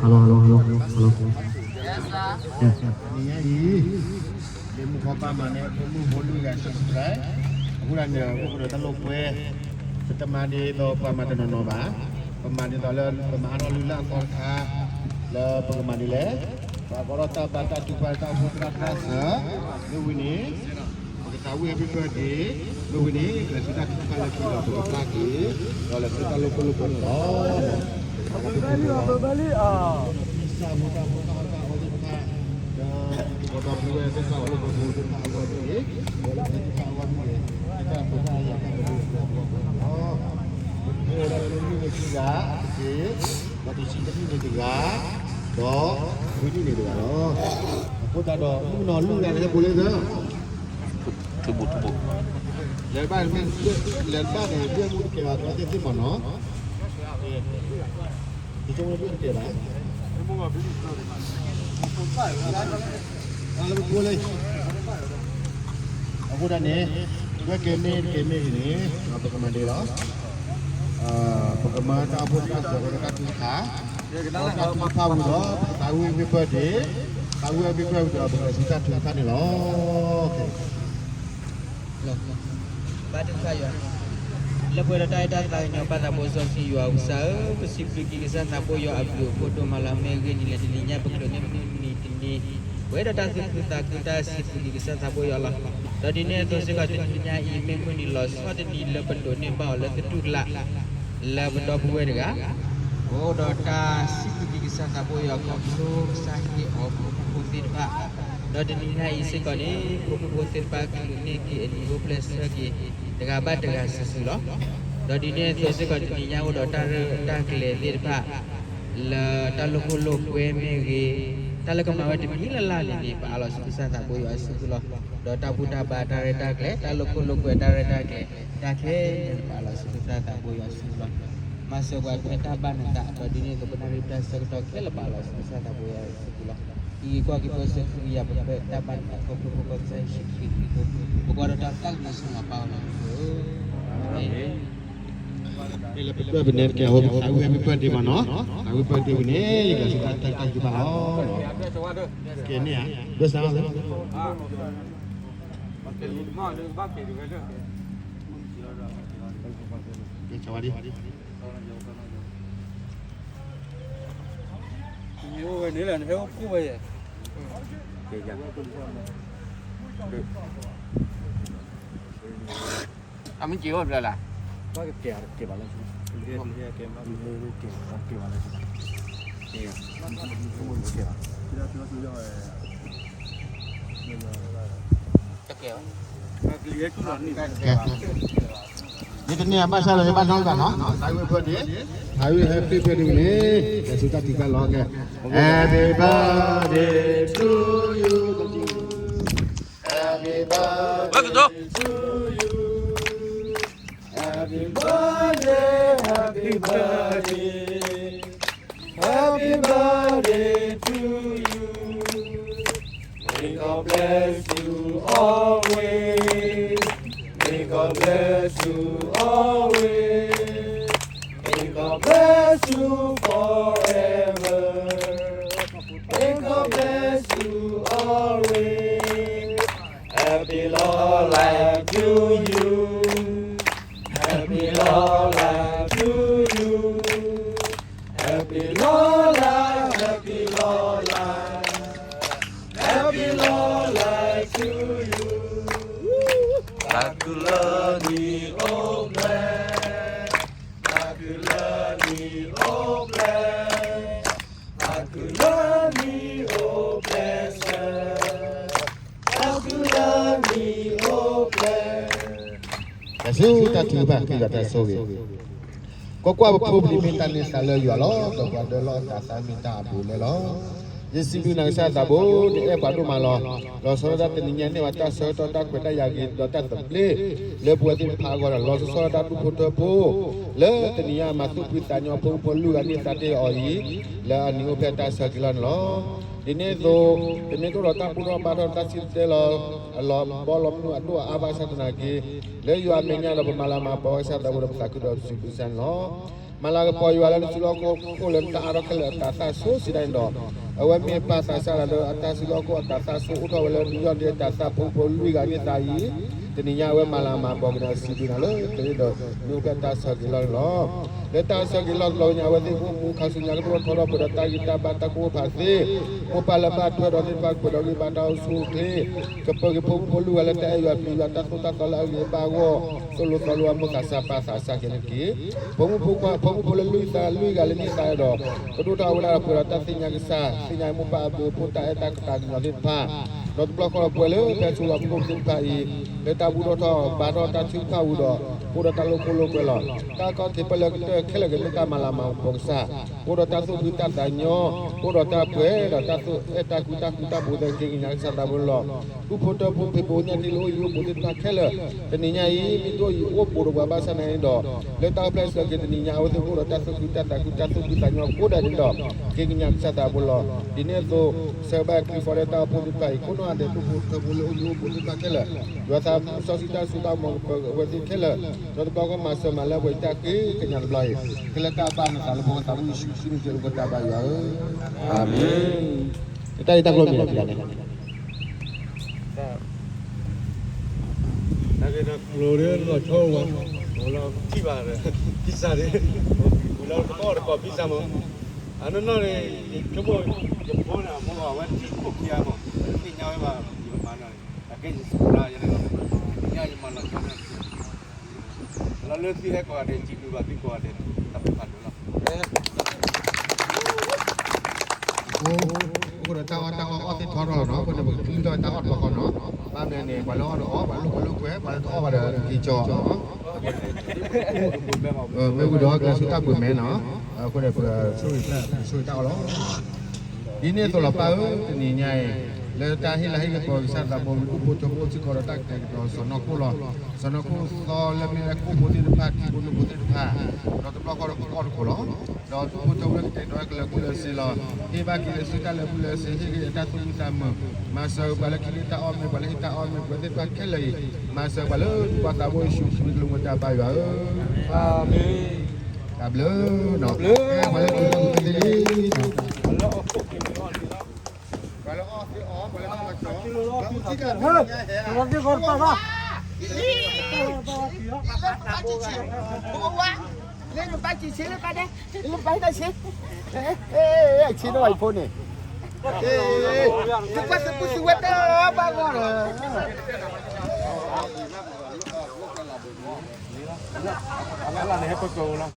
Hello, hello, hello, hello, hello, hello. Yes, sir. နံၤညါအံၤ လၢမုၢ်ခီပာ်မၤန့ၣ် ဖိမုၣ်ဖိလွံၢ်ဂၤ subscribe အဃိဒၣ်န့ၣ် အိၣ်ကဒီးတၢ်လိာ်ကွဲ ပတမၤဒ်သိးပှၤမၤတနီၤနီၤဘၣ်. ပမၤဒ်သိးလၢပမၤအါထီၣ်လုၢ်လၢ်အသီတခါ လၢပကမၤဒ်လဲၣ်. ပှၤကီထီၣ်တၢ်ဘါတၢ်ထုကဖၣ်တၢ်အိၣ်ဖှိၣ်သရၣ်သရၣ်စၢၤ မ့ၢ်ဝံၤန့ၣ် ပကသးဝံၣ် happy birthday မ့ၢ်ဝံၤန့ၣ် ကလဲၤဆူတၢ်ထုကဖၣ်လၢခံဒီး ပကဖျါက့ၤ ဒီးလဲၤဆူတၢ်လိာ်ကွဲလိာ်ကွဲန့ၣ်လီၤ. ပဘၣ်လံအီၤ ပဘၣ်လံအီၤ သးဖိတၢ်ဖိတၢ်အီၣ်တၢ်အီသ့ၣ်တဖၣ် ဒီး ပဒီပုၢ်ဝဲၢ်သ့ၣ်တဖၣ် အီၣ်လၢပဖိသ့ၣ်တဖၣ်အဂီၢ်န့ၣ် ပဝဲသ့ၣ်တဖၣ်အဂီၢ်န့ၣ် တၢ်ဖိတၢ်အီၣ်တၢ်အီသ့ၣ်တဖၣ်အဂီၢ်န့ၣ်လီၤ. ပအိၣ်ဒီးတနံၣ်န့ၣ်ခံဂၤတက့ၢ်, ဒီးတဆံတနံၣ်န့ၣ်တဂၤ, ဒီးခွံနံၣ်န့ၣ်တဂၤလီၤ. အဃိသတးဒီး မုၣ်ကနီၤလွံၢ်ဂၤန့ၣ် ဟဲဘူးလၢသၢ ထူဘူးထူဘူး လဲၤဘၣ်န့ၣ် လဲၤဘၣ်န့ၣ် ဒွဲၣ်မူတကဲဘၣ် သ့ၣ်သ့ၣ်မးနီၤ. တကဲဘၣ် အလၢပဖိလၢ အဃိဒၣ်န့ၣ် ဒွဲၣ်ကဲမ့ၢ်တကဲမ့ၢ်ဂ့ၤန့ၣ် ပကမၤဒ်လီၤ. ပကမၤတၢ်အိၣ်ဖှိၣ်တၢ်စၢၤဝဲဒၣ်တၢ်ထုကဖၣ်, တၢ်ထုကဖၣ်ဝံၤဒီး ပကသးဝံၣ် happy birthday, သးဝံၣ် happy birthday ဒီး ပကလဲၤဆူတၢ်ထုကဖၣ်န့ၣ်လီၤ. ဘါထုကဖၣ်ယွၤ, လၢပှဲၤဒီးတၢ်အဲၣ်တၢ်သးကညီၤပၢ်သးဘိစီဆှံယွၤအကစၢ်ဧၢ, ပစံးဘျုးက့ၤကစၢ်သးဘိယွၤအဘျုးအဖှိၣ်ဒိၣ်မးလၢအမ့ၢ်အဂ့ၢ်ဒ်လဲၣ် တနံၤညါပကျိာ်န့ၣ်မုၢ်နံၤတနံၤ, ပဝဲဒီးတၢ်သူၣ်ခုသးခုတၢ်စံးဘျုးက့ၤကစၢ်သးဘိယွၤလီၤ. ဒီးဒ်န့ၣ်အသိးစ့ၢ်ကီးတနံၤညါအံၤ မ့ၢ်မုၢ်နံၤလီၤဆီတနံၤလၢပဒိးန့ၢ်ဘၣ်အီၤလၢသတူၢ်ကလာ် လၢပဒီပုၢ်ဝဲၢ်တဂၤ အိၣ်ဒီးတၢ်စံးဘျုးက့ၤကစၢ်သးဘိယွၤခီဖျိကစၢ်ဟ့ၣ်အီၤဖိမုၣ်ဖိသ့ၣ်တဖၣ်, ဒီးတနံၤညါအံၤစ့ၢ်ကီးန့ၣ် ဖိမုၣ်ဖိသ့ၣ်တဖၣ်ကလူးန့ၢ်က့ၤအနံၤအိၣ်ဖျဲၣ်ဆၢက့ၤ တဂၤဘၣ်တဂၤစုာ်စုာ်လီၤ. ဒီးဒ်န့ၣ်အသိးစ့ၢ်ကီးတနံၤညါအိၣ်ဒီးတၢ်ရဲၣ်တၢ်ကျဲၤသ့ၣ်တဖၣ် လၢတၢ်လိာ်ခိၣ်လိာ်ကွဲမ့ၢ်ဂ့ၤ, တၢ်လၢကမၤဝဲတမံၤလၢ်လၢ်န့ၣ်န့ၣ် ပအးလီၤဆူကစၢ်သးဘိယွၤစုပူၤလီၤ. ဒီးတၢ်ဘူၣ်တၢ်ဘါတၢ်ရဲၣ်တၢ်ကျဲၤ တၢ်လိာ်ခိၣ်လိာ်ကွဲတၢ်ရဲၣ်တၢ်ကျဲၤ တၢ်ခဲလၢာ်န့ၣ် ပအးလီၤဆူကစၢ်သးဘိယွၤစုပူၤလီၤ. မၤစၢၤပှၤဖဲတၢ်ဘၣ်နသး ဒီးဒ်န့ၣ်အသိးပနၣ်ရံၣ်တၢ်ဆၢကတီၢ်ခဲလၢာ်ပအးလီၤဆူကစၢ်သးဘိယွၤစုပူၤလီၤ. အံၤကွၢ်က့ၤပၢဆှၢကဟုကယာ်ပဖဲတၢ်ဘၣ်နသးခီဖျိဖိကီၢ်ကစၢ်ယ့ၣ်ၡူးခရံာ်အမံၤအဃိ, ပကွၢ်ဒီးတၢ်သးကညီၤဆူမၤပာ်အီၤလီၤ. အၤမ့ၣ်. မ့ၢ်လၢပဒွဲၣ်ပနဲတကဲအဃိ ပသးဝံၣ် happy birthday မးနီၤ, သးဝံၣ် birthday ဝံၤန့ၣ် ယကစံးတၢ်တၢ်တၢ်ယူၤဘၣ်လီၤ. ကဲန့ၣ်ဧါ, ဒိၣ်စၢ်လီၤ. ကဲ ကၠီဝါဒံး အမ့ၢ်က့ၤအိၣ်ဖျဲၣ်လၢ တကဲဘၣ် မ့ၢ်တန့ၢ်အဘၣ်ဆၣ်လၢယဘၣ်နီတဂၤနီၤ, သးဝံၣ် birthday, သးဝံၣ် happy birthday န့ၣ် ကစံးတၢ်တံၢ်ကၢ်လီၤကဲ, Happy birthday to you, Happy birthday to you, Happy birthday, Happy birthday. Happy birthday to you. May God bless you always. May God bless you always. May God bless you forever. May God bless you always. Happy long life to you. Happy long life to you. Happy long life, happy long life, happy long life to you. သးခုလၢနံၤအိၣ်ဖျဲၣ်, သးခုလၢနံၤအိၣ်ဖျဲၣ်, သးခုလၢနံၤအိၣ်ဖျဲၣ်စၢၤ, သးခုလၢနံၤအိၣ်ဖျဲၣ်. တၢ်စူၢ်တၢ်ထုကဖၣ် ခံဂၤတၢ်ဆိၣ်ဂ့ၤ ကွၢ်ကွၢ်, ပဖိပလံၤမ့ၢ်တၢ်န့ၢ်သါလၢယွၤလီၤ. ဒီးပှၤဒၢလီၢ်အသးသါမ့ၢ်တၢ်အဘူးအလဲလီၤ. ယစံးဘျုးနၤကစၢ်သးဘိ, နအဲၣ်ပှၤဒိၣ်မးလီၤ. လီၤဆီဒၣ်တၢ်တနံၤညါန့ၢ်ဝဲတၢ်ဆၢကတီၢ်တၢ်ခွဲးတၢ်ယာ်ဂ့ၤဒီးတၢ်သဘျ့ လၢပဝဲသ့ၣ်တဖၣ်အဂီၢ်ဒီး လီၤဆီဒၣ်တၢ်ဒူၣ်ဖိထၢဖိ လၢတနံၤညါမၤသူၣ်ဖှံသးညီဖိမုၣ်ဖိလွံၢ်ဂၤန့ၢ်သါတ့ၢ်အီၤအံၤ လၢအနံၤအိၣ်ဖျဲၣ်တၢ်ဆၢက့ၤလီၤန့ၣ်လီၤ. ဒ်န့ၣ်အသိး, ပမ့ၢ်တအိၣ်ဒီးတၢ်ဘူၣ်ထီၣ်ဘါထီၣ်တၢ်စံၣ်တဲၤတဲလီၤ, အလီၤဘီလီၤမုၢ်အဒိၣ်အအါဘၣ်ဆၣ်သနာ်က့, လၢယွၤအမဲာ်ညါဒီးပမၤလၤမၤကပီၤကစၢ်သးဘိဒီး ပသးခုဒီးပစံးဘျုးကစၢ်န့ၣ်လီၤ. မၤလၤကပီၤယွၤလၢနစုလီၢ်ခီၣ်ခိၣ်လၢနတၢ်အါထီၣ်ခဲလၢာ်အတၤသၣ်ဆိစံးဒၣ်န့ၣ်ဒီး, အဝဲမ့ၢ်ပၢ်သးစၢ်လၢအတၢ်စုလီၢ်ခီၣ်အတၤသၣ်ဆိအိၣ်ထီၣ်ဝဲလၢနယီၢ်ဒ့တၤသၣ် ဖိဖိလွံၢ်ဂၤန့ၢ်သါအံၤ, တနံၤညါအဝဲမၤလၤမၤကပီၤက့ၤနၤစံးဘျုးနၤလၢ ကရ့ဒီး နုၤဖျဲၣ်တၢ်ဆၢက့ၤလီၢ်န့ၣ်လီၤ. လၢတၢ်ဆၢက့ၤလီၢ်တဘျီညါ အဝဲသ့ၣ်အိၣ်မူခါဆူညါကဒိၣ်ထီၣ်ထီထီၣ်ပှဲၤဒီးတၢ်ဂံၢ်တၢ်ဘါတၢ်ကိၢ်ဖးသ့, မိၢ်ပၢ်လၢဘၣ်ထွဲဒီးသ့ၣ်တဖၣ်ပှဲၤဒီးဂံၢ်ဘါတၢ်အိၣ်ဆူၣ်အိၣ်ချ့, ကပၢၤက့ၤဖိဖိလွံၢ်ဂၤလၢတၢ်အဲၣ်ယွၤပျံၤယွၤတၢ်သိၣ်တၢ်သီလၢအဂ့ၤအဘၣ်အဂီၢ်, သိၣ်လိသီလိအမိၢ်သးစၢ်ပၢ်သးစၢ်ကဲန့ၣ်တက့ၢ်. ဖိမုၣ်ဖိခွါ ဖိမုၣ်ဖိလၢလွံၢ်သါလွံၢ်ဂၤလၢန့ၢ်သါဒီး, ကဒိၣ်ထီၣ်ဝဲဒၣ်ဒီးပှဲၤဒီးတၢ်သ့ၣ်ညါကစၢ်, သ့ၣ်ညါမိၢ်ပၢ်အဘျုးအဖှိၣ်တၢ်အဲၣ်တၢ်ကတီၤကညီၤသ့ၣ်တဖၣ်, ဒီးတဘျီဃီဒီးပှဲၤလၢဖဲအစိၤလီၤပကိၣ်သ့ၣ်တဖၣ်အံၤ, လၢတၢ်ဘူၣ်ထီၣ်ထီၣ်ဘါထီၣ်တၢ်ထုကဖၣ်ဝံၤဒီး, အိၣ်ဒီးတၢ်လိာ်ခိၣ်လိာ်ကွဲလီၤ. တၢ်ကီၢ်သ့ၣ်ပၢလၢကတၢၢ်ခဲလၢာ်ကမ့ၢ်တၢ်မၤလၤမၤကပီၤကစၢ်, အိၣ်ဒီးတၢ်သူၣ်ဖှံတၢ်သးညီ, အိၣ်ဒီးတၢ်ပှဲၤဒီးတၢ်သူၣ်အဲၣ်တၢ်ကွံတၢ်ဃူတၢ်ဖိးသ့ၣ်က့ၤကညးကစၢ်သးဘိလီၤ. ဒူၣ်ဖိထၢဖိဖံးဖိညၣ်ထံလၢအိၣ်ယံၤအိၣ်ဘူးသ့ၣ်တဖၣ်ခဲလၢာ်, တနံၤညါအံၤ မ့ၢ်တအိၣ်ယံၤအိၣ်ဘူးဒီးပှၤဘၣ်ဆၣ်နာ်အံၤဒီး, လၢတၢ်အိၣ်ဖျဲၣ်ဆၢက့ၤတနံၤညါ အဝဲသ့ၣ်ကအိၣ်ဒီးတၢ်သူၣ်ဖှံတၢ်သးကွံတၢ်သူၣ်ဖှံသးညီကိးဂၤဒဲးန့ၣ်ဒီး, က့ၤကညးကစၢ်သးဘိလီၤ. ဒ်န့ၣ်အသိး, ဆၢဘၣ်ချံဃီဒီးတၢ်အိၣ်ဖှိၣ်သ့ၣ်တဖၣ်အံၤ ခိၣ်နၢ်ဒဲးဒူၣ်ဖိထၢဖိလၢအိၣ်ယံၤအိၣ်ဘူးသ့ၣ်တဖၣ်ခဲလၢာ်, ယွၤသးစီဆှံတၢ်စိတၢ်ကမီၤကပၢၤအဝဲသ့ၣ်ခဲလၢာ်, ဒီးတဘျီဃီမၤစၢၤမၤလၢပှဲၤတၢ်ဃ့ကညးတဘျီအံၤ, ခဲလၢာ်တၢ်ဘၣ်နသးလၢပကသးမုၢ်ယ့ၣ်ၡူးခရံာ်မ့ၢ်ကဲပကတၢ်ဘါယွၤဧၢ, အၤမ့ၣ်. တၢ်အံၤတၢ်ကျိၤမ့ၢ်ဒ်လဲၣ်န့ၣ် တၢ်ဂ့ၢ်တၢ်ကျိၤလၢလီၤဆီဝဲ, လီၤထံၣ်ဘၣ်ဒီး, ကံစၢ်န့ၣ်, ဝံၤလီၤတကီၢ်တကီၢ်ကံစၢ်မး, အနီၢ်နီၢ်န့ၣ်, ယဆိကမိၣ်, ယဖိန့ၣ်အမိၢ်အဝဲထံၣ်ခိၣ်ခံဂၤမး, သ့ၣ်ညါဝဲဘၣ်, ယမၤနီၤန့ၣ်, အကဲယစူၤလၢယဲန့ၣ်လီၤ, သ့ၣ်ညါယမၤလီၤဆီန့ၣ်, လီၤလၢသုဟဲကိးဂၤဒဲး စံးဘျုးဘၣ်သုကိးဂၤဒဲး, တၢ်ဘျုးဖးဒိၣ်လီၤ. အဃိဒီးတၢ်အီၣ်တၢ်အီအီၣ်သ့ၣ်ထီထီၣ်လီၤနီၤ, အဃိန့ၣ် ပကချံထီၣ်တၢ်အီၣ်တဘျီဃီနီၤ, ဘၣ်မနုၤန့ၣ် ပှၤလၢအီၣ်ဒီးအီၣ်, ပှၤလၢကွဲးလၢကွဲး, ပှၤလၢတအီၣ်ဘၣ်ဒီးက့ၤကၠီနီၤ, မ့ၢ်ဝံၤဒီးကစၢ်ဆိၣ်တၢ်ပှဲၤမဲနီၤ, အဃိန့ၣ် ပဆိၣ်ဂ့ၤတၢ်ဆိၣ်ဂ့ၤတၢ်အီၣ်လီၤ. ဒ်န့ၣ်အသိးလီၤပၢ်ဧၢ, တနံၤညါအံၤ, လၢတၢ်ဟ့ၣ်လၤဟ့ၣ်ကပီၤကစၢ်သးဘိ ဒူၣ်ဖိထၢဖိစ့ၢ်ကီးဒီးတၢ်ကတဲာ်ကတီၤစီၢ်နီၤခိၣ်လီၤ, စီၢ်နီၤခိၣ်သီလၢမ့ၢ်လၢကိၣ်ဖိသ့ၣ်တဖၣ် ထံဖိနိဖိသ့ၣ်တဖၣ်, ဒီးတဘျီဃီဒီးကီၢ်တခိၣ်လီၤ. ဒီးဒူၣ်ဖိထၢဖိလၢကတဲာ်ကတီၤကလၢာ်ကူလၢာ်စ့လီၤ, ဟ့ၣ်ဘၣ်က့ၤလၢစုတၢ်လၢာ်ဘူၣ်လၢာ်စ့ ဟ့ၣ်က့ၤတၢ်သူၣ်မံသးမုာ်, မၤစၢၤပှၤလၢခံန့ၢ်တၢ်အီၣ်မ့ၢ် ပှၤလၢဟ့ၣ်တၢ်အီၣ်မ့ၢ် ပှၤသ့ၣ်တဖၣ်ခဲလၢာ်အံၤ, မၤစၢၤပှၤလၢပှၤသးဘိယ့ၣ်ၡူးခရံာ်ကလုၢ်မတၤဘါယွၤဧၢ, အၤမ့ၣ်. တၢ်ဘျုးနီၤ, ပှၤလၢပှၤသ့ၣ်လံ, ပှၤလၢအီၣ်သ့ၣ်အီၣ်, ပှၤလၢအီၣ်သ့ၣ်အီၣ်, ပှၤလၢအီၣ်သ့ၣ်အီၣ်, လၢနဘၣ်ကံၣ်ဆ့းလၢပၢ်ဒဲး, လၢပၢ်ဒဲးဆ့, ဆ့နဝဲဖိန့ၣ်, သုကွၢ်သုပုၢ်သုဝဲၢ်တၢ်ဘၣ်ဂီၢ်လီၤ, အဝဲလၢန့ၣ်ဟဲပၢၤပၢၤလီၤ.